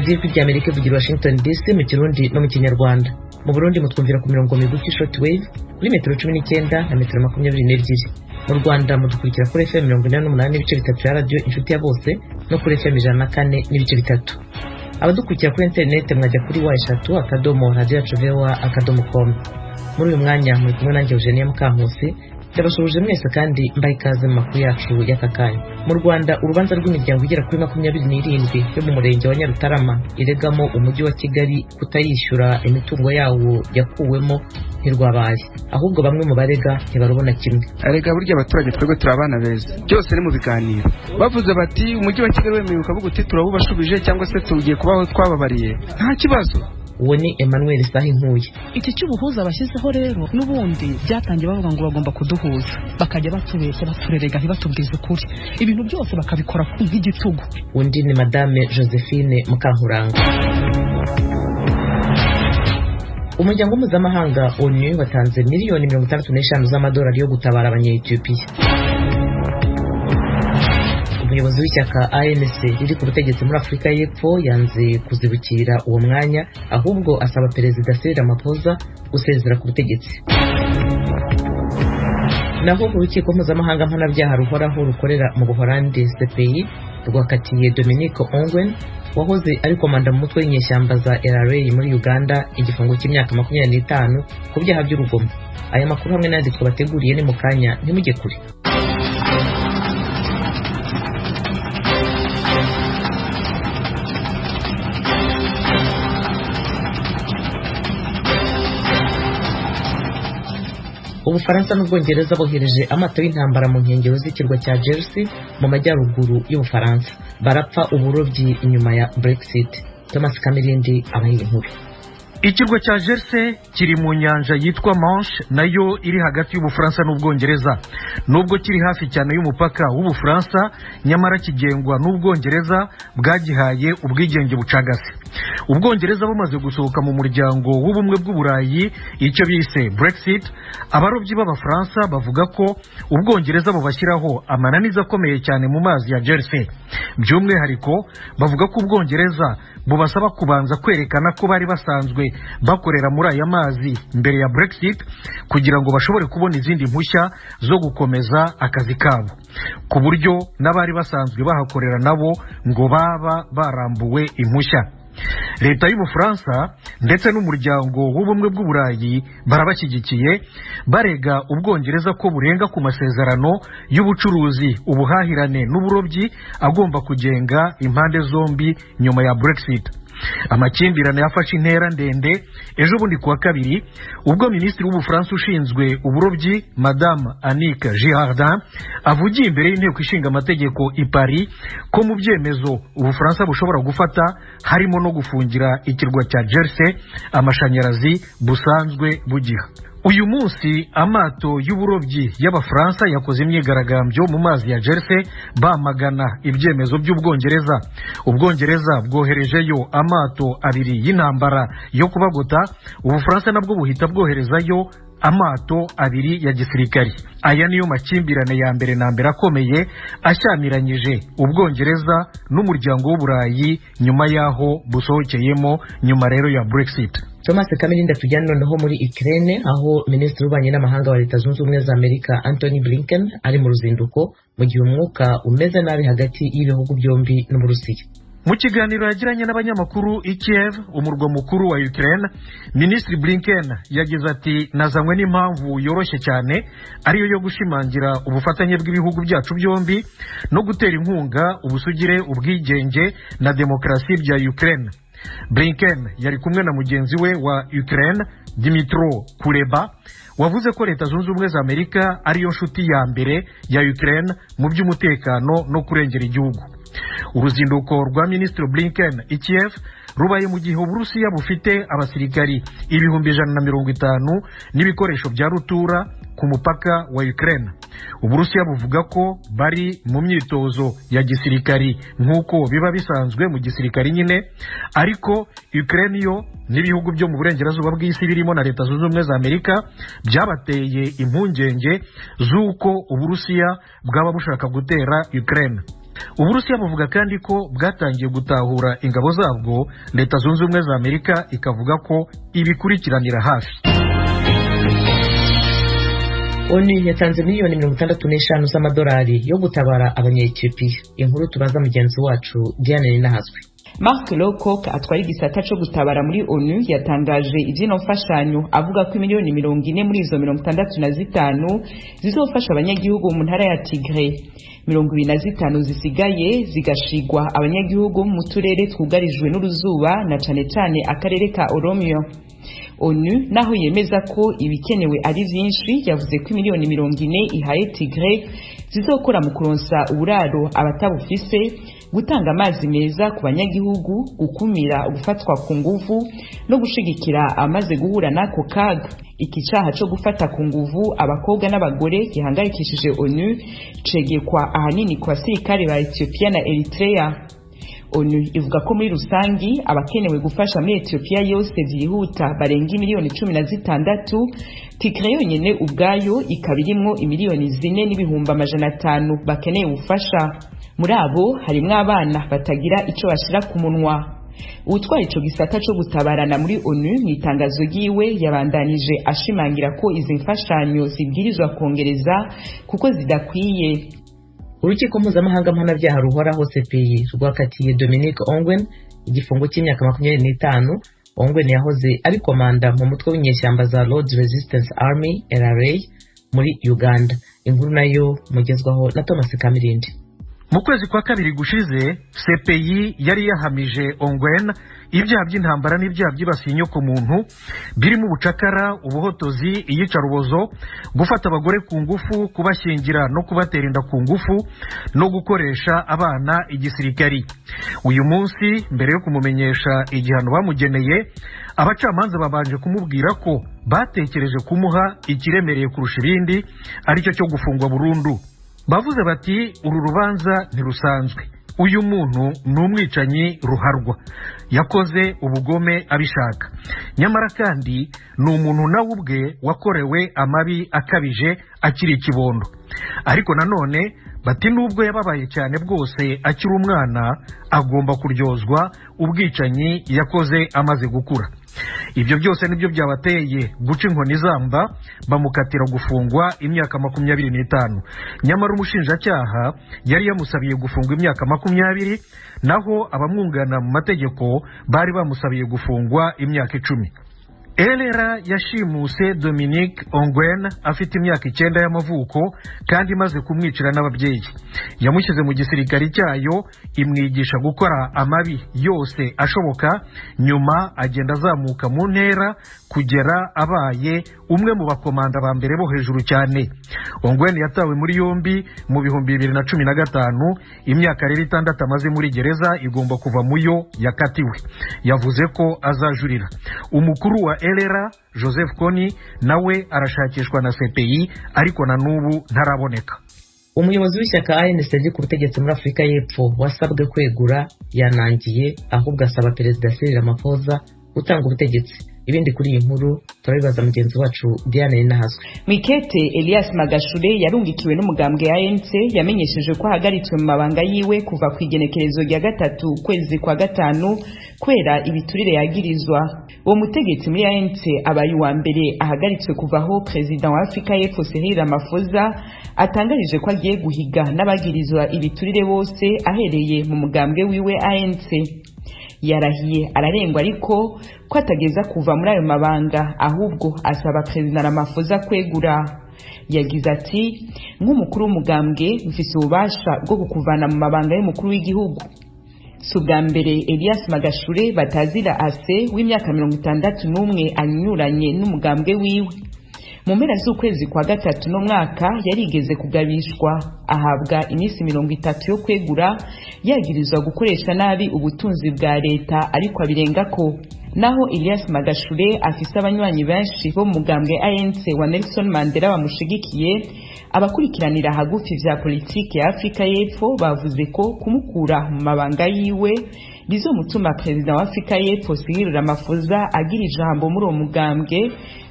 Radiyo Ijwi ry'Amerika ivugira i Washington DC mu Kirundi no mu Kinyarwanda. Mu Burundi mutwumvira ku mirongo migufi, short wave, kuri metero 19 na metero 22. Mu Rwanda mudukurikira kuri FM 88.3 ya Radiyo Inshuti ya Bose no kuri FM 104.3. Abadukurikira kuri interineti mwajya kuri www.radiyoyacuvoa.com. Muri uyu mwanya muri kumwe nanjye Eugenia Mukankusi. Ndabasuhuje mwese kandi mbaha ikaze mu makuru yacu y'aka kanya. Mu Rwanda, urubanza rw'imiryango igera kuri 27 yo mu murenge wa Nyarutarama iregamo umujyi wa Kigali kutayishyura imitungo yawo yakuwemo ntirwabaye, ahubwo bamwe mu barega ntibarubona kimwe. Arega burya abaturage twebwe turi abana beza, byose ni mu biganiro. Bavuze bati umujyi wa Kigali wemewe, ukavuga uti turawubashubije cyangwa se tugiye kubaho twababariye, nta kibazo. Uwo ni Emmanuel Sahinkuye. Iki cy'ubuhuza bashyizeho rero, n'ubundi byatangiye bavuga ngo bagomba kuduhuza, bakajya batubeshya, baturerega, ntibatubwize ukuri, ibintu byose bakabikora nk'igitugu. Undi ni Madame Josephine Mukankuranga. Umuryango mpuzamahanga ONU watanze miliyoni 65 z'amadolari yo gutabara Abanyetiyopiya. Umuyobozi w'ishyaka ANC riri ku butegetsi muri Afurika y'Epfo yanze kuzibukira uwo mwanya, ahubwo asaba Perezida Cyril Ramaphosa gusezera ku butegetsi. Naho urukiko mpuzamahanga mpanabyaha ruhoraho rukorera mu Buholandi, CPI, rwakatiye Dominique Ongwen wahoze ari komanda mu mutwe w'inyeshyamba za LRA muri Uganda igifungo cy'imyaka 25 ku byaha by'urugomo. Aya makuru hamwe n'ayandi twabateguriye ni mu kanya, ntimujye kure. Ubufaransa n'Ubwongereza bohereje amato y'intambara mu nkengero z'ikirwa cya Jersey mu majyaruguru y'Ubufaransa. Barapfa uburobyi inyuma ya Brexit. Thomas Kamirindi abaha inkuru. Ikirwa cya Jersey kiri mu nyanja yitwa Manche, nayo iri hagati y'Ubufaransa n'Ubwongereza. Nubwo kiri hafi cyane y'umupaka w'Ubufaransa, nyamara kigengwa n'Ubwongereza bwagihaye ubwigenge bucagase. Ubwongereza bumaze gusohoka mu muryango w'Ubumwe bw'Uburayi, icyo bise Brexit, abarobyi b'Abafaransa bavuga ko Ubwongereza bubashyiraho amananiza akomeye cyane mu mazi ya Jersey. By'umwihariko bavuga ko Ubwongereza bubasaba kubanza kwerekana ko bari basanzwe bakorera muri aya mazi mbere ya Brexit kugira ngo bashobore kubona izindi mpushya zo gukomeza akazi kabo, ku buryo n'abari basanzwe bahakorera nabo ngo baba barambuwe impushya. Leta y'Ubufaransa ndetse n'Umuryango w'Ubumwe bw'Uburayi barabashyigikiye, barega Ubwongereza ko burenga ku masezerano y'ubucuruzi, ubuhahirane n'uburobyi agomba kugenga impande zombi nyuma ya Brexit. Amakimbirane yafashe intera ndende ejo bundi kuwa kabiri, ubwo minisitiri w'Ubufaransa ushinzwe uburobyi, Madame Annick Girardin, avugiye imbere y'inteko ishinga amategeko i Paris ko mu byemezo Ubufaransa bushobora gufata harimo no gufungira ikirwa cya Jersey amashanyarazi busanzwe bugiha. Uyu munsi amato y'uburobyi y'Abafaransa yakoze imyigaragambyo mu mazi ya Jersey bamagana ibyemezo by'Ubwongereza. Ubwongereza bwoherejeyo amato abiri y'intambara yo kubagota, Ubufaransa nabwo buhita bwoherezayo amato abiri ya gisirikari. Aya niyo makimbirane ya mbere na mbere akomeye ashyamiranyije Ubwongereza n'Umuryango w'Uburayi nyuma y'aho busohokeyemo, nyuma rero ya Brexit. Thomas Kamirindi. Tujyane noneho muri Ukraine, aho Minisitiri w'Ububanyi n'Amahanga wa Leta Zunze Ubumwe za Amerika Antony Blinken ari mu ruzinduko mu gihe umwuka umeze nabi hagati y'ibihugu byombi n'Uburusiya. Mu kiganiro yagiranye n'abanyamakuru i Kiev, umurwa mukuru wa Ukraine, Minisitiri Blinken yagize ati: "Nazanywe n'impamvu yoroshye cyane, ariyo yo gushimangira ubufatanye bw'ibihugu byacu byombi no gutera inkunga ubusugire, ubwigenge na demokarasi bya Ukraine." Blinken yari kumwe na mugenzi we wa Ukraine Dmytro Kuleba, wavuze ko Leta Zunze Ubumwe za Amerika ariyo nshuti ya mbere ya Ukraine mu by'umutekano no kurengera igihugu. Uruzinduko rwa Minisitiri Blinken i Kiev rubaye mu gihe Uburusiya bufite abasirikari 150,000 n'ibikoresho bya rutura ku mupaka wa Ukraine. Uburusiya buvuga ko bari mu myitozo ya gisirikari nk'uko biba bisanzwe mu gisirikari nyine, ariko Ukraine yo n'ibihugu byo mu burengerazuba bw'isi birimo na Leta Zunze Ubumwe za Amerika byabateye impungenge z'uko Uburusiya bwaba bushaka gutera Ukraine. Uburusiya buvuga kandi ko bwatangiye gutahura ingabo zabwo. Leta Zunze Ubumwe za Amerika ikavuga ko ibikurikiranira hafi. ONU yatanze miliyoni 65 z'amadolari yo gutabara Abanyetiyopiya. Inkuru tubaza mugenzi wacu Diane Ninahazwe. Mark Lowcock atwara igisata co gutabara muri ONU yatangaje ivyino mfashanyo, avuga ko imiliyoni 40 muri izo 65 zizofasha abanyagihugu mu ntara ya Tigray, 25 zisigaye zigashigwa abanyagihugu mu turere twugarijwe n'uruzuba, na cane cane akarere ka Oromia. ONU naho yemeza ko ibikenewe ari vyinshi, yavuze ko imiliyoni 40 ihaye Tigray zizokora mu kuronsa uburaro abatabufise, gutanga amazi meza ku banyagihugu, gukumira gufatwa ku nguvu no gushigikira amaze guhura n'ako kaga. Iki caha co gufata ku nguvu abakobwa n'abagore gihangayikishije ONU cegekwa ahanini ku basirikare ba Ethiopia na Eritrea. ONU ivuga ko muri rusangi abakenewe gufasha muri Ethiopia yose vyihuta barenga imiliyoni 16. Tigray yonyene ubwayo ikaba irimwo imiliyoni 4.5 million bakeneye ubufasha. Muri abo harimwo abana batagira ico bashira ku munwa. Uwutwara ico gisata co gutabarana muri ONU mu itangazo ryiwe yabandanije ashimangira ko izi mfashanyo zibwirizwa kongereza kuko zidakwiye. Urukiko mpuzamahanga mpanabyaha ruhoraho CPI rwakatiye Dominic Ongwen igifungo cy'imyaka 25. Ongwen yahoze ari komanda mu mutwe w'inyeshyamba za Lord's Resistance Army, LRA, muri Uganda. Inkuru nayo mugezwaho na Thomas Kamirindi. Mu kwezi kwa kabiri gushize, CPI yari yahamije Ongwen ibyaha by'intambara n'ibyaha byibasiye inyokomuntu, birimo ubucakara, ubuhotozi, iyicarubozo, gufata abagore ku ngufu, kubashyingira no kubatera inda ku ngufu no gukoresha abana igisirikari. Uyu munsi, mbere yo kumumenyesha igihano bamugeneye, abacamanza babanje kumubwira ko batekereje kumuha ikiremereye kurusha ibindi, aricyo cyo gufungwa burundu. Bavuze bati: "Uru rubanza ntirusanzwe. Uyu muntu ni umwicanyi ruharwa, yakoze ubugome abishaka. Nyamara kandi ni umuntu nawe ubwe wakorewe amabi akabije akiri ikibondo." Ariko nanone bati: "Nubwo yababaye cyane bwose akiri umwana, agomba kuryozwa ubwicanyi yakoze amaze gukura." Ibyo byose nibyo byabateye guca inkoni zamba, bamukatira gufungwa imyaka 25. Nyamara umushinjacyaha yari yamusabiye gufungwa imyaka 20, naho abamwungana mu mategeko bari bamusabiye gufungwa imyaka 10. LRA yashimuse Dominic Ongwen afite imyaka 9 y'amavuko, kandi imaze kumwicira n'ababyeyi. Yamushyize mu gisirikari cyayo, imwigisha gukora amabi yose ashoboka. Nyuma agenda azamuka mu ntera kugera abaye umwe mu bakomanda ba mbere bo hejuru cyane. Ongwen yatawe muri yombi mu 2015. Imyaka rero 6 amaze muri gereza igomba kuva mu yo yakatiwe. Yavuze ko azajurira. Umukuru wa LRA Joseph Kony nawe arashakishwa na CPI, ariko na n'ubu ntaraboneka. Umuyobozi w'ishyaka ANC riri ku butegetsi muri Afurika y'Epfo wasabwe kwegura yanangiye, ahubwo asaba Perezida Cyril Ramaphosa gutanga ubutegetsi. Ibindi kuri iyi nkuru turabibaza mugenzi wacu Diane Ninahazwe. Mwikete Elias Magashure yarungikiwe n'umugambwe ya ANC yamenyesheje ko ahagaritswe mu mabanga yiwe kuva ku igenekerezo rya 3 ukwezi kwa 5 kubera ibiturire yagirizwa. Uwo mutegetsi muri ANC abaye uwa mbere ahagaritswe kuvaho Perezida wa Afrika y'Epfo Cyril Ramaphosa atangarije ko agiye guhiga n'abagirizwa ibiturire bose, ahereye mu mugambwe wiwe ANC. Yarahiye ararengwa ariko ko atageza kuva muri ayo mabanga, ahubwo asaba Perezida Ramaphosa kwegura. Yagize ati: "Nk'umukuru w'umugambwe mfise ububasha bwo kukuvana mu mabanga y'umukuru w'igihugu." Si ubwa mbere Elias Magashure batazira ase w'imyaka 61 anyuranye n'umugambwe wiwe. Mu mpera z'ukwezi kwa gatatu no mwaka yarigeze kugabishwa, ahabwa iminsi 30 yo kwegura, yagirizwa gukoresha nabi ubutunzi bwa leta, ariko abirengako. Naho Elias Magashure afise abanywanyi benshi bo mu mugambwe ANC wa Nelson Mandela bamushigikiye, abakurikiranira hagufi vya politike ya Afrika y'Epfo bavuze ko kumukura mu mabanga yiwe bizomutuma Perezida wa Afrika y'Epfo Cyril Ramaphosa agira ijambo muri uwo mugambwe,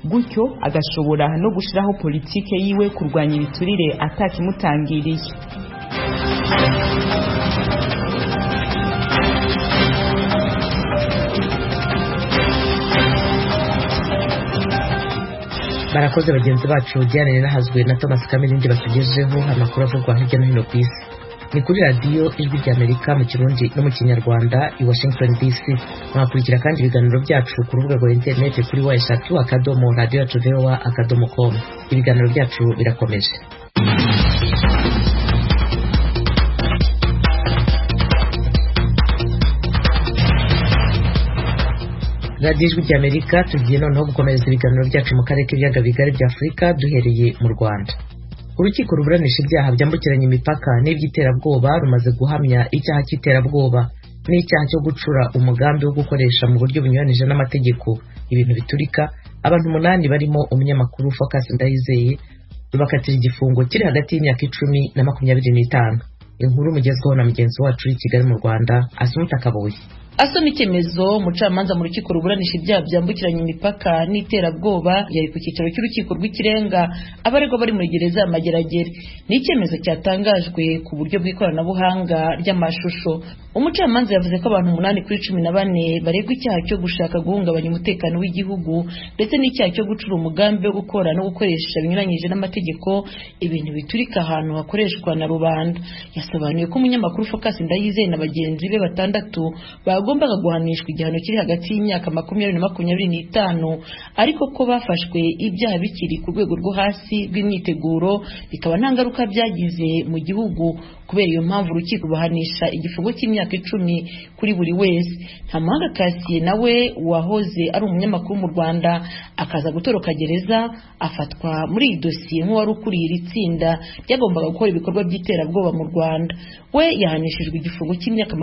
gutyo agashobora no gushiraho politike yiwe kurwanya ibiturire atakimutangiriye. Barakoze bagenzi bacu Diane Nahazwe na Thomas Kamirindi batugejeho amakuru avugwa hirya no hino ku isi. Ni kuri radiyo Ijwi ry'Amerika mu Kirundi no mu Kinyarwanda i Washington DC. Mwakurikira kandi ibiganiro byacu ku rubuga rwa interineti kuri w3.radioyacuvoa.com. Ibiganiro byacu birakomeje. Radiyo Ijwi ry'Amerika, tugiye noneho gukomereza ibiganiro byacu mu karere k'ibiyaga bigari bya Afurika duhereye mu Rwanda. Urukiko ruburanisha ibyaha byambukiranya imipaka n'iby'iterabwoba rumaze guhamya icyaha cy'iterabwoba n'icyaha cyo gucura umugambi wo gukoresha mu buryo bunyuranije n'amategeko ibintu biturika abantu 8 barimo umunyamakuru Focus Ndayizeye, rubakatira igifungo kiri hagati y'imyaka 10 na 25. Inkuru mugezweho na mugenzi wacu i Kigali mu Rwanda, Asumuta Kaboyi. Asoma icyemezo, umucamanza mu rukiko ruburanisha ibyaha byambukiranya imipaka n'iterabwoba yari ku cyicaro cy'urukiko rw'ikirenga abaregwa bari muri gereza ya Mageragere. Ni icyemezo cyatangajwe ku buryo bw'ikoranabuhanga ry'amashusho. Umucamanza yavuze ko abantu 8 kuri 14 baregwa icyaha cyo gushaka guhungabanya umutekano w'igihugu ndetse n'icyaha cyo gucura umugambi wo gukora no gukoresha binyuranyije n'amategeko ibintu biturika ahantu hakoreshwa na rubanda. Yasobanuye ko umunyamakuru Focus Ndayizeye na bagenzi be 6 bagombaga guhanishwa igihano kiri hagati y'imyaka 20 na 25, ariko ko bafashwe ibyaha bikiri ku rwego rwo hasi rw'imyiteguro bikaba nta ngaruka byagize mu gihugu. Kubera iyo mpamvu urukiko rubahanisha igifungo cy'imyaka 10 kuri buri wese. Ntamuhanga Cassier nawe wahoze ari umunyamakuru mu Rwanda akaza gutoroka gereza, afatwa muri iyi dosiye nk'uwari ukuriye iri tsinda ryagombaga gukora ibikorwa by'iterabwoba mu Rwanda. We yahanishijwe igifungo cy'imyaka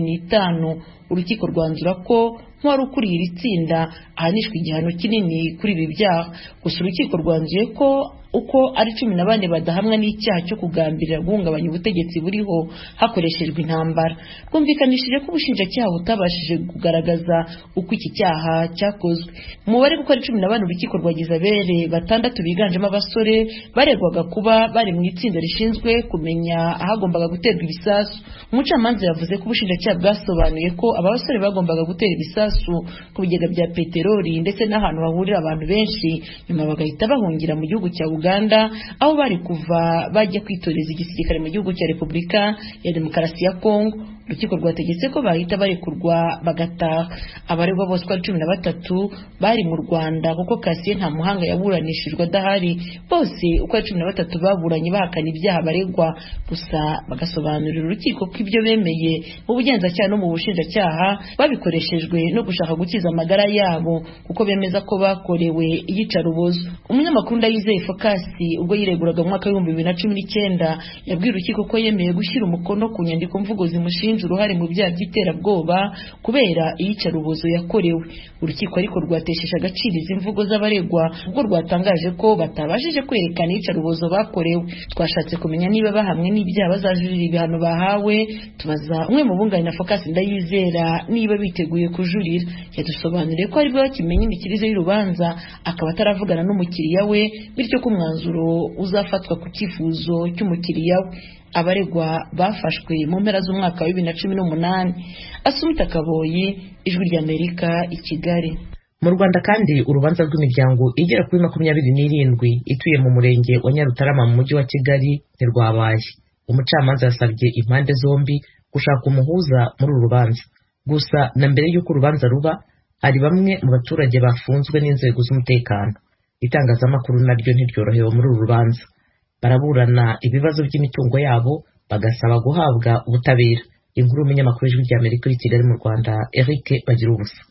25. Urukiko rwanzura ko nk'uwari ukuriye iri tsinda ahanishwa igihano kinini kuri ibi byaha. Gusa urukiko rwanzuye ko uko ari 14 badahamwa n'icyaha cyo kugambirira guhungabanya ubutegetsi buriho hakoreshejwe intambara. Rwumvikanishije ko ubushinjacyaha butabashije kugaragaza uko iki cyaha cyakozwe. Umubare kuko ari 14, urukiko rwagize abere 6 biganjemo abasore baregwaga kuba bari mu itsinda rishinzwe kumenya ahagombaga guterwa ibisasu. Umucamanza yavuze ko ubushinjacyaha bwasobanuye ko aba basore bagombaga gutera ibisasu ku bigega bya peteroli ndetse n'ahantu hahurira abantu benshi, nyuma bagahita bahungira mu gihugu cya Uganda aho bari kuva bajya kwitoreza igisirikare mu gihugu cya Repubulika ya Demokarasi ya Kongo. Urukiko rwategetse ko bahita barekurwa bagataha. Abaregwa bose uko ari 13 bari mu Rwanda kuko Cassier Ntamuhanga yaburanishijwe adahari. Bose uko ari 13 baburanye bahakana ibyaha baregwa, gusa bagasobanurira urukiko ko ibyo bemeye mu bugenzacyaha no mu bushinjacyaha babikoreshejwe no gushaka gukiza amagara yabo, kuko bemeza ko bakorewe iyicarubozo. Umunyamakuru Ndayizeye Focus ubwo yireguraga mu mwaka w'ibihumbi 2019 yabwiye urukiko ko yemeye gushyira umukono ku nyandiko mvugo zimushinja uruhare mu byaha by'iterabwoba kubera iyicarubozo yakorewe. Urukiko ariko rwatesheje agaciro izi mvugo z'abaregwa ubwo rwatangaje ko batabashije kwerekana iyicarubozo bakorewe. Twashatse kumenya niba bahamwe n'ibyaha bazajurira ibihano bahawe, tubaza umwe mu bunganira Focus Ndayizera niba biteguye kujurira. Yadusobanuriye ko aribwo bakimenya imikirize y'urubanza, akaba ataravugana n'umukiriya we, bityo ko umwanzuro uzafatwa ku cyifuzo cy'umukiriya we. Abaregwa bafashwe mu mpera z'umwaka wa 2018. Asumita Kaboyi, Ijwi ry'Amerika i Kigali. Mu Rwanda kandi urubanza rw'imiryango igera kuri 27 ituye mu murenge wa Nyarutarama mu mujyi wa Kigali ntirwabaye. Umucamanza yasabye impande zombi gushaka umuhuza muri uru rubanza. Gusa na mbere y'uko urubanza ruba, hari bamwe mu baturage bafunzwe n'inzego z'umutekano. Itangazamakuru naryo ntiryorohewe muri uru rubanza. Baraburana ibibazo by'imitungo yabo bagasaba guhabwa ubutabera. Inkuru y'umunyamakuru w'Ijwi ry'Amerika uri i Kigali mu Rwanda, Eric Bagirubusa.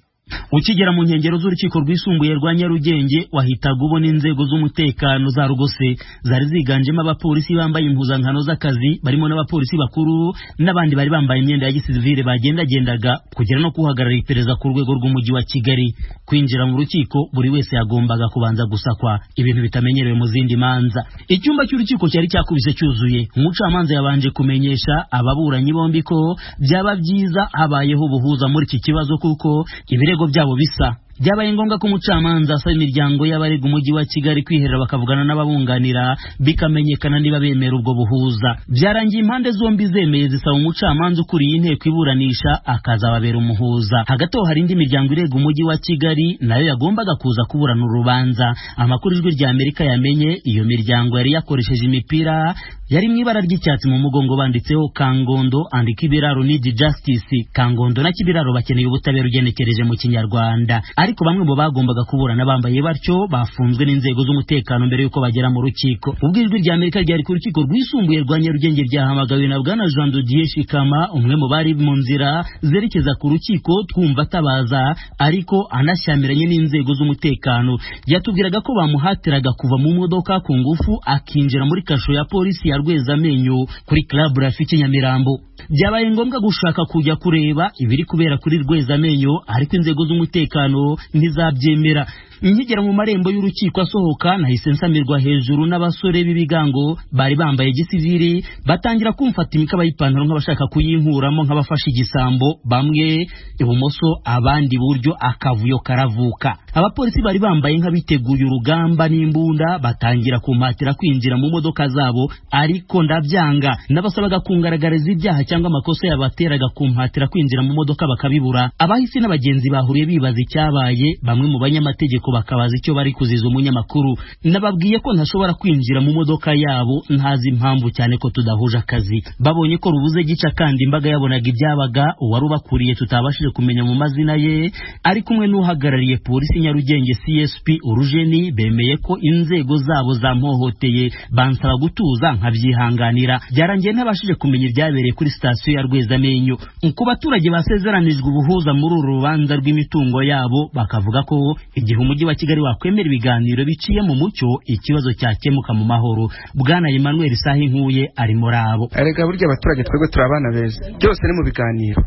Ukigera mu nkengero z'urukiko rwisumbuye rwa Nyarugenge wahitaga ubona inzego z'umutekano za rugose zari ziganjemo abapolisi bambaye impuzankano z'akazi, barimo n'abapolisi bakuru n'abandi bari bambaye imyenda ya gisivile bagendagendaga kugera no kuhagarara iperereza ku rwego rw'umujyi wa Kigali. Kwinjira mu rukiko buri wese yagombaga kubanza gusakwa, ibintu bitamenyerewe mu zindi manza. Icyumba cy'urukiko cyari cyakubise cyuzuye. Umucamanza yabanje kumenyesha ababuranyi bombi ko byaba byiza habayeho ubuhuza muri iki kibazo kuko ibirego byabo bisa. Byabaye ngombwa ko umucamanza asaba imiryango y'abarega umujyi wa Kigali kwiherera bakavugana n'ababunganira, bikamenyekana niba bemera ubwo buhuza. Byarangiye impande zombi zemeye, zisaba umucamanza ukuriye inteko iburanisha akazababera umuhuza. Hagati aho hari indi miryango irega umujyi wa Kigali nayo yagombaga kuza kuburana urubanza. Amakuru Ijwi rya Amerika yamenye, iyo miryango yari yakoresheje imipira yari mu ibara ry'icyatsi, mu mugongo banditseho Kangondo and Kibiraro need justice. Kangondo na Kibiraro bakeneye ubutabera ugenekereje mu Kinyarwanda. Ariko bamwe mu bagombaga kuburana bambaye batyo bafunzwe n'inzego z'umutekano mbere yuko bagera mu rukiko. Ubwo Ijwi rya Amerika ryari ku rukiko rwisumbuye rwa Nyarugenge, ryahamagawe na Bwana Jean de Dieu Shikama, umwe mu bari mu nzira zerekeza ku rukiko, twumva atabaza ariko anashyamiranye n'inzego z'umutekano. Yatubwiraga ko bamuhatiraga kuva mu modoka ku ngufu akinjira muri kasho ya polisi ya Rwezamenyo kuri Club Rafiki Nyamirambo. Byabaye ngombwa gushaka kujya kureba ibiri kubera kuri Rwezamenyo, ariko inzego z'umutekano ntizabyemera. Nkigera mu marembo y'urukiko asohoka, nahise nsamirwa hejuru n'abasore b'ibigango bari bambaye gisivili, batangira kumfata imikaba y'ipantaro nk'abashaka kuyinkuramo, nk'abafashe igisambo, bamwe ibumoso abandi iburyo, akavuyo karavuka. Abapolisi bari bambaye nk'abiteguye urugamba n'imbunda batangira kumpatira kwinjira mu modoka zabo, ariko ndabyanga. Nabasabaga kungaragariza ibyaha cyangwa amakosa yabateraga kumpatira kwinjira mu modoka bakabibura. Abahisi n'abagenzi bahuriye bibaza icyabaye, bamwe mu banyamategeko bakabaza icyo bari kuziza umunyamakuru. Nababwiye ko ntashobora kwinjira mu modoka yabo ntazi impamvu, cyane ko tudahuje akazi. Babonye ko rubuze gica kandi imbaga yabonaga ibyabaga, uwari ubakuriye tutabashije kumenya mu mazina ye ari kumwe n'uhagarariye polisi Nyarugenge CSP Urujeni, bemeye ko inzego zabo zampohoteye, bansaba gutuza nkabyihanganira. Byarangiye ntabashije kumenya ibyabereye kuri sitasiyo ya Rwezamenyo. Ku baturage basezeranijwe ubuhuza muri uru rubanza rw'imitungo yabo, bakavuga ko igihe umujyi wa Kigali wakwemera ibiganiro biciye mu mucyo, ikibazo cyakemuka mu mahoro. Bwana Emmanuel Sahinkuye ari muri abo. Erega burya abaturage twebwe turi abana beza, byose ni mu biganiro.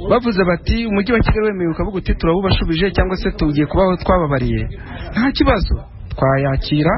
Bavuze bati umujyi wa Kigali wemeye ukavuga uti turawubashubije cyangwa se tugiye kubaho twababariye, nta kibazo twayakira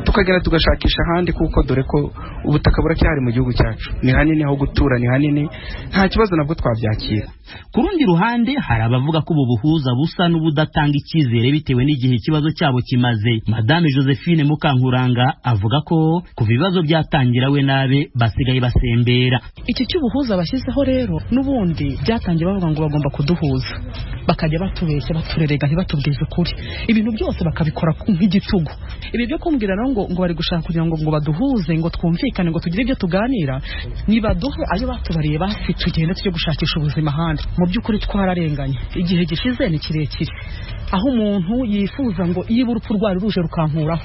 tukagera tugashakisha ahandi, kuko dore ko ubutaka buracyari mu gihugu cyacu, ni hanini aho gutura ni hanini, nta kibazo nabwo twabyakira. Ku rundi ruhande hari abavuga ko ubu buhuza busa n'ubudatanga icyizere bitewe n'igihe ikibazo cyabo kimaze. Madame Josephine Mukankuranga avuga ko kuva ibibazo byatangira we nabe basigaye basembera. Iki cy'ubuhuza bashyizeho rero n'ubundi byatangiye bavuga ngo bagomba kuduhuza, bakajya batubeshya baturerega ntibatubwize ukuri, ibintu byose bakabikora nk'igitugu. Ibi byo kumbwira rero ngo bari gushaka kugira ngo baduhuze, ngo twumvikane, ngo tugire ibyo tuganira, nibaduhe ayo batubariye basi tugende tujye gushakisha ubuzima ahandi. Mu by'ukuri twararenganye, igihe gishize ni kirekire, aho umuntu yifuza ngo iyo urupfu rwari ruje rukankuraho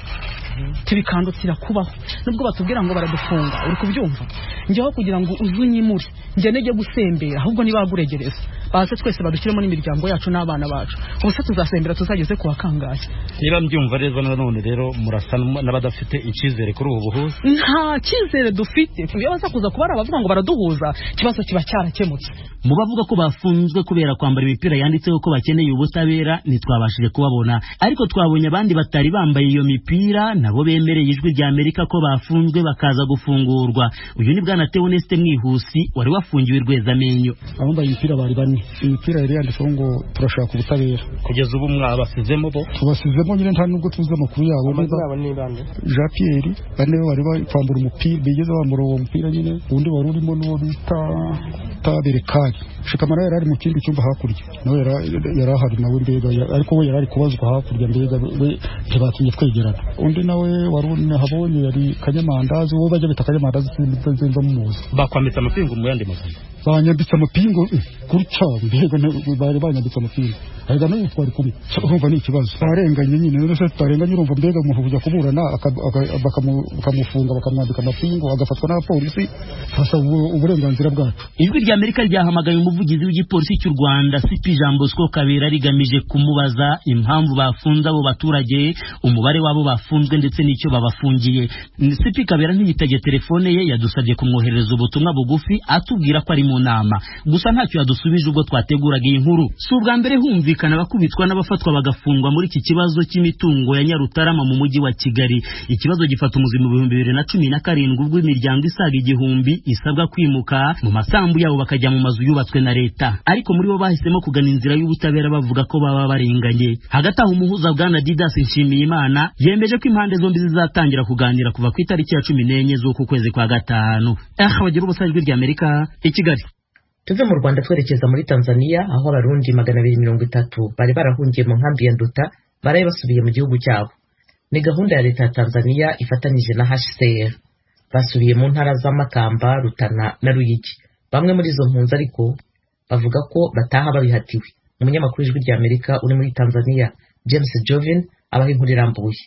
tubikandukira kubaho, nubwo batubwira ngo baradufunga, uri kubyumva? Njyeho kugira ngo uzunyimure njye nige gusembera, ahubwo nibaguregereza baze twese badushyiremo n'imiryango yacu n'abana bacu, ubuse tuzasembera tuzageze ku wakangaye. Niba mbyumva neza nanone rero murasa n'abadafite icyizere kuri ubu buhuza. Nta cyizere dufite, iyo baza kuza kuba ari abavuga ngo baraduhuza, ikibazo kiba cyarakemutse. Mu bavuga ko bafunzwe kubera kwambara imipira yanditseho ko bakeneye ubutabera ntitwabashije kubabona, ariko twabonye abandi batari bambaye iyo mipira nabo bemereye Ijwi rya Amerika ko bafunzwe bakaza gufungurwa. Uyu ni Bwana Theoneste Mwihusi wari wafungiwe Rwezamenyo. Abambaye imipira bari bane, imipira yari yanditseho ngo turashaka ubutabera. Kugeza ubu mwabasizemo bo? Tubasizemo nyine, nta nubwo tuzi amakuru yabo. Jean Pierre bane bari kwambura umupira, bigeze bambura uwo mupira nyine, undi wari urimo n'uwo bita Taberekari. Shikamara yari ari mu kindi cyumba hakurya, nawe yari ahari nawe mbega, ariko we yari ari kubazwa hakurya mbega, we ntibatumye twegerana. Undi nawe wari habonye yari Kanyamandazi, uwo bajya bita Kanyamandazi sinzi muzi. Bakwambitse amapingu mu yandi magambo? Banyambitse amapingu gutya mbega, bari banyambitse amapingu ariko n'ubu twari kumwe. Urumva ni ikibazo, barenganye nyine, none se tutarenganye, urumva mbega umuntu kujya kuburana bakamufunga bakamwambika amapingu agafatwa n'abapolisi, turasaba uburenganzira bwacu. Ijwi rya Amerika ryahamagaye umuvugizi w'igipolisi cy'u Rwanda CP Jean Bosco Kabera rigamije kumubaza impamvu bafunze abo baturage, umubare wabo bafunzwe ndetse n'icyo babafungiye. CP Kabera ntiyitabye telefone ye, yadusabye kumwoherereza ubutumwa bugufi atubwira ko ari mu mu nama, gusa ntacyo yadusubije ubwo twateguraga iyi nkuru. Si ubwa mbere humvikana abakubitwa n'abafatwa bagafungwa muri iki kibazo cy'imitungo ya Nyarutarama mu mujyi wa Kigali. Ikibazo gifata umuzi mu 2017 ubwo imiryango isaga 1000 isabwa kwimuka mu masambu yabo bakajya mu mazu yubatswe na leta, ariko muri bo bahisemo kugana inzira y'ubutabera bavuga ko baba barenganye. Hagati aho umuhuza Bwana Didas Nshimiyimana yemeje ko impande zombi zizatangira kuganira kuva ku itariki ya 14 z'uku kwezi kwa gatanu. Bagira ubusa Ijwi rya Amerika i Kigali. Tuve mu Rwanda twerekeza muri Tanzania, aho abarundi 230 bari barahungiye mu nkambi ya Nduta baraye basubiye mu gihugu cyabo. Ni gahunda ya leta ya Tanzania ifatanyije na HCR. Basubiye mu ntara za Makamba, Rutana na Ruyigi. Bamwe muri izo mpunzi ariko bavuga ko bataha babihatiwe. Umunyamakuru w'Ijwi rya Amerika uri muri Tanzania, James Jovin, abaha inkuru irambuye.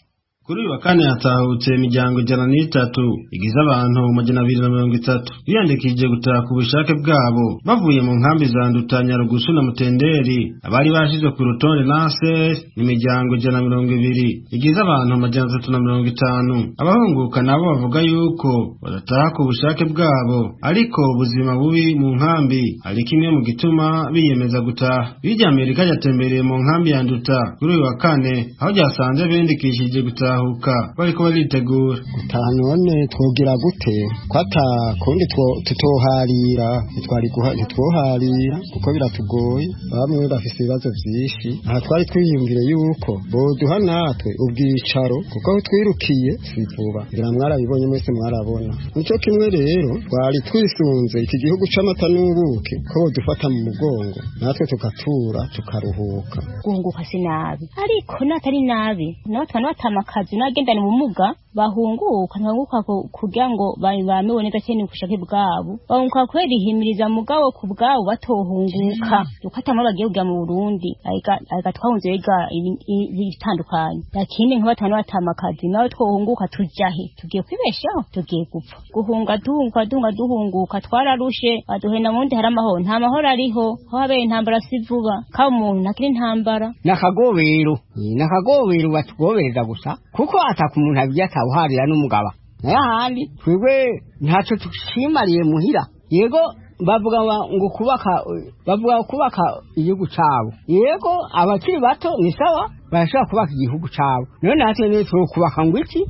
Kuri uyu wa kane hatahutse imiryango 103 igize abantu 230 biyandikishije gutaha ku bushake bwabo bavuye mu nkambi za Nduta, Nyarugusu na Mutenderi. Abari bashyizwe ku rutonde na ASR ni imiryango 120 igize abantu 350. Abahunguka nabo bavuga yuko badataha ku bushake bwabo, ariko ubuzima bubi mu nkambi ari kimwe mu gituma biyemeza gutaha. Ijwi rya Amerika ryatembereye mu nkambi ya Nduta kuri uyu wa kane, aho ryasanze biyandikishije gutaha bariko baritegura gutaha. None twogira gute kwata kundi tutoharira, ntitwoharira kuko biratugoye. Bamwe bafise ibibazo vyinshi. Aha twari twiyumvire yuko boduha natwe ubwicaro, kuko aho twirukiye si vuba, ngira mwarabibonye mwese mwarabona. Nico kimwe rero twari twisunze iki gihugu c'amata n'ubuki ko bodufata mu mugongo natwe tugatura tukaruhuka. Guhunguka si nabi, ariko natari nabi nabatwana batamaka nagendana ubumuga bahunguka, ntibahunguka kugira ngo bamewe neza cyane ubushake bwabo, bahunguka kubera ihimiriza mugabo ku bwabo batohunguka ukatamara bagiye kujya mu Burundi. Ariko twahunze biga ibitandukanye, lakini nk'abatanu batamakazi nawe twohunguka tujahe? Tugiye kwibeshaho, tugiye gupfa. Guhunga duhunguka duhunga duhunguka twararushe, baduhenda mu wundi hari amahoro, nta mahoro ariho, aho habera intambara si vuba, kaba umuntu ntakiri intambara. Nakagobero nakagobero batugobereza gusa, kuko ataka umuntu abiye atawuharira n'umugaba. Nayo ahandi twebwe ntacyo tushimariye muhira. Yego bavuga ngo kubaka, bavuga kubaka igihugu cabo. Yego abakiri bato ni sawa, barashobora kubaka igihugu cabo. None natwe niyo twokubaka ngo iki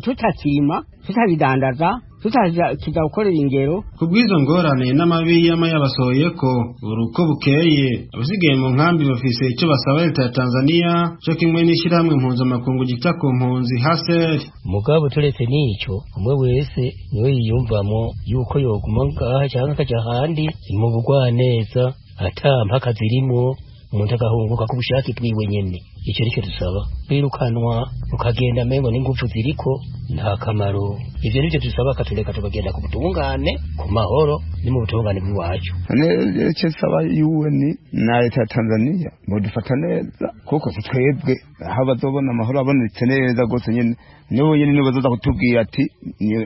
tutakirima, tutabidandaza, tutakiza gukorera ingero. Kubw'izo ngorane n'amabi yama yabasohoye ko uruko bukeye, abasigaye mu nkambi bafise icyo basaba leta ya Tanzania cyo kimwe n'ishyirahamwe mpuzamakungu ryita ku mpunzi HCR. Mugabo turetse n'icyo, umwe wese niwe yiyumvamo yuko yoguma ngaha cyangwa akaja ahandi mu bugwaneza, ata mpaka zirimo, umuntu agahunguka ku bushake bwiwe nyene. Icyo nicyo dusaba. Kwirukanwa ukagenda mengo n'ingufu ziriko nta kamaro. Ivyo nivyo dusaba, katureka tukagenda ku butungane, ku mahoro ni mu butungane bw'iwacu. Icyo nsaba UN na leta ya Tanzania bodufata neza, kuko si twebwe aho bazobona amahoro abonetse neza rwose nyene, nibo nyene nibo bazoza kutubwira ati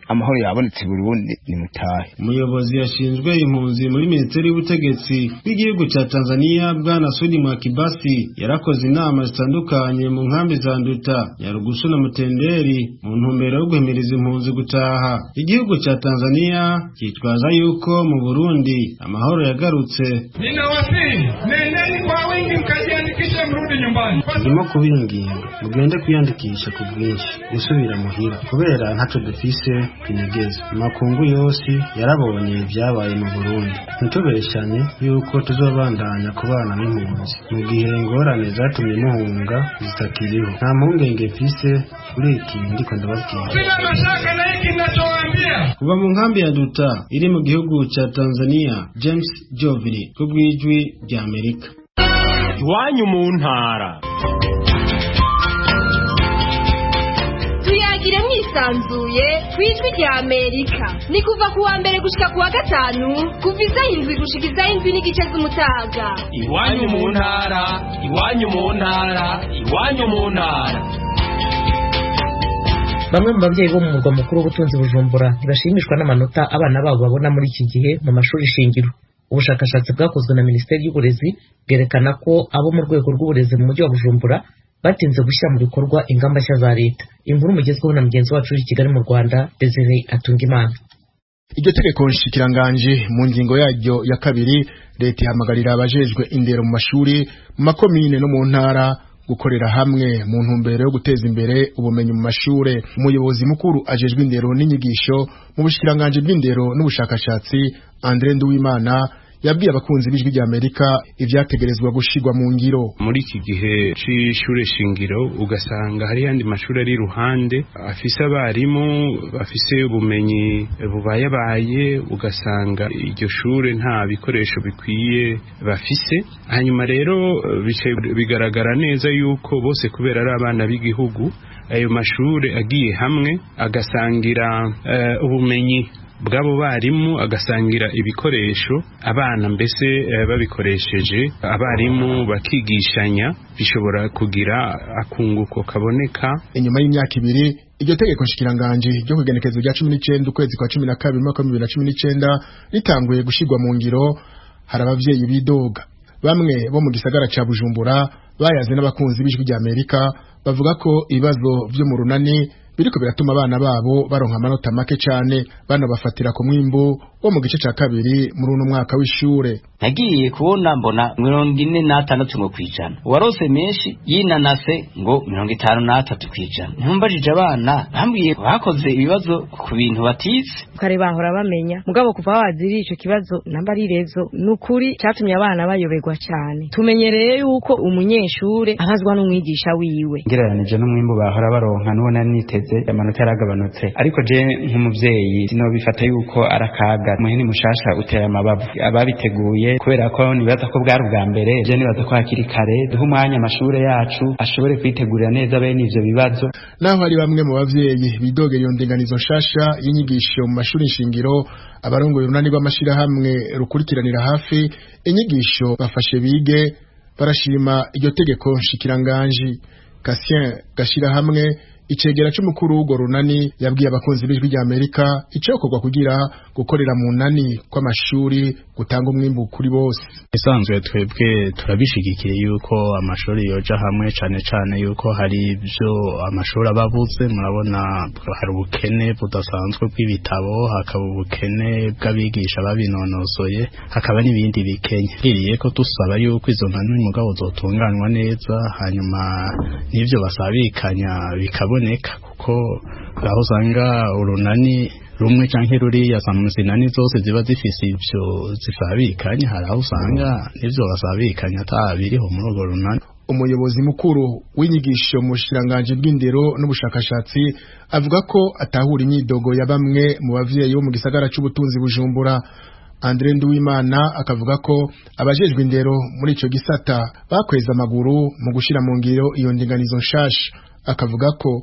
amahoro yabonetse Burundi nimutahe. Umuyobozi yashinzwe impunzi muri Minisiteri y'Ubutegetsi bw'igihugu cya Tanzania, Bwana Sudi Mwakibasi, yarakoze inama zitandukanye mu nkambi za Nduta, Nyarugusu na Mutenderi mu ntumbero yo guhimiriza impunzi gutaha. Igihugu cya Tanzania cyitwaza yuko mu Burundi amahoro yagarutse. Ninawasihi, nendeni kwa wingi mkajiandikishe mrudi nyumbani. Ndimo kubinginga mugende kwiyandikisha ku bwinshi gusubira muhira, kubera ntaco dufise twinegeza. Amakungu yose yarabonye ibyabaye mu Burundi. Ntitubeshanye yuko tuzobandanya kubana n'impunzi mu gihe ingorane zatumye muhunga zitakiriho. Nta mpungenge mfise kuri iki ndiko ndababwira. Sina mashaka na hiki ninachowaambia. Kuva mu nkambi ya Nduta iri mu gihugu ca Tanzania, James Jovini ku bw'Ijwi rya Amerika. Iwanyu mu ntara tuyagire mwisanzuye ku Ijwi rya Amerika. Ni kuva ku wa mbere gushika ku wa gatanu, kuva isaha 7 gushika isaha 7:30 z'umutaga. Iwanyu mu ntara, iwanyu mu ntara, iwanyu mu ntara. Bamwe mu babyeyi bo mu murwa mukuru w'ubutunzi Bujumbura ntibashimishwa n'amanota abana babo babona muri iki gihe mu mashuri shingiro. Ubushakashatsi bwakozwe na Minisiteri y'Uburezi bwerekana ko abo mu rwego rw'uburezi mu mujyi wa Bujumbura batinze gushyira mu bikorwa ingamba nshya za leta. Inkuru mugezweho na mugenzi wacu uri i Kigali mu Rwanda, Desire Atungimana. Iryo tegeko nshikiranganje mu ngingo yaryo ya kabiri, leta ihamagarira abajejwe indero mu mashuri, mu makomine no mu ntara gukorera hamwe mu ntumbero yo guteza imbere ubumenyi mu mashure. Umuyobozi mukuru ajejwe indero n'inyigisho mu bushikiranganje bw'indero n'ubushakashatsi, André Nduwimana, yabwiye abakunzi b'Ijwi rya Amerika ivyategerezwa gushirwa mu ngiro. Muri iki gihe c'ishure shingiro, ugasanga hari yandi mashuri ari iruhande afise abarimu bafise ubumenyi bubayabaye, ugasanga iryo shure nta bikoresho bikwiye bafise. Hanyuma rero bice bigaragara neza yuko bose, kubera ari abana b'igihugu, ayo mashure agiye hamwe agasangira ubumenyi bw'abo barimu, agasangira ibikoresho, abana mbese babikoresheje, abarimu bakigishanya, bishobora kugira akunguko kaboneka. Inyuma y'imyaka 2 iryo tegeko nshikiranganje ryo kugenekezo rya 19 ukwezi kwa 12 mwaka 2019 ritanguye gushirwa mu ngiro, hari abavyeyi bidoga. Bamwe bo mu gisagara ca Bujumbura bayaze n'abakunzi b'Ijwi rya Amerika bavuga ko ibibazo vyo mu runani biriko biratuma abana babo baronka amanota make cane, banabafatira ku mwimbu wo mu gice ca kabiri muri uno mwaka w'ishure. Nagiye kubona mbona 46 ngo kwijana, uwarose menshi yinanase ngo 53%. Ntumbajije abana, bambwiye bakoze ibibazo ku bintu batize. Kare bahora bamenya, mugabo kuva waziri ico kibazo namba ari rezo, nukuri cyatumye abana bayoberwa cyane. Tumenyereye yuko umunyeshure abazwa n'umwigisha wiwe. Ngereranije n'umwimbu bahora baronka n'ubona niteze, amanota yaragabanutse, ariko je nk'umuvyeyi sinobifata yuko arakaga. Muhini mushasha uteye amabavu ababiteguye, kubera ko nibaza ko bwari ubwa mbere. Je nibaza ko hakiri kare, duhe umwanya amashure yacu ashobore kwitegurira neza bene ivyo bibazo. Naho hari bamwe mu bavyeyi bidogera iyo ndinganizo nshasha y'inyigisho mu mashuri nshingiro, abarongoye urunani rw'amashirahamwe rukurikiranira hafi inyigisho bafashe bige barashima iryo tegeko nshikiranganji. Cassien Gashirahamwe, icegera c'umukuru w'urwo runani, yabwiye abakunzi b'Ijwi rya Amerika icokorwa kugira gukorera mu nani kw'amashuri gutanga umwimbu kuri bose. Isanzwe twebwe turabishigikiye yuko amashuri yoja hamwe, cane cane yuko hari ibyo amashuri aba abuze. Murabona hari ubukene budasanzwe bw'ibitabo, hakaba ubukene bw'abigisha babinonosoye, hakaba n'ibindi bikenye. Iriye ko dusaba yuko izo nani mugabo zotunganywa neza, hanyuma n'ivyo basabikanya bikaboneka, kuko aho usanga urunani rumwe canke ruriya, zinani zose ziba zifise ivyo zisabikanya, hari aho usanga n'ivyo basabikanya ata biriho muri urwo runani. Umuyobozi mukuru w'inyigisho mu bushikiranganje bw'indero n'ubushakashatsi avuga ko atahura imyidogo ya bamwe mu bavyeyi bo mu gisagara c'ubutunzi Bujumbura. Andre Nduwimana akavuga ko abajejwe indero muri ico gisata bakweza amaguru mu gushira mu ngiro iyo ndinganizo nshasha. Akavuga ko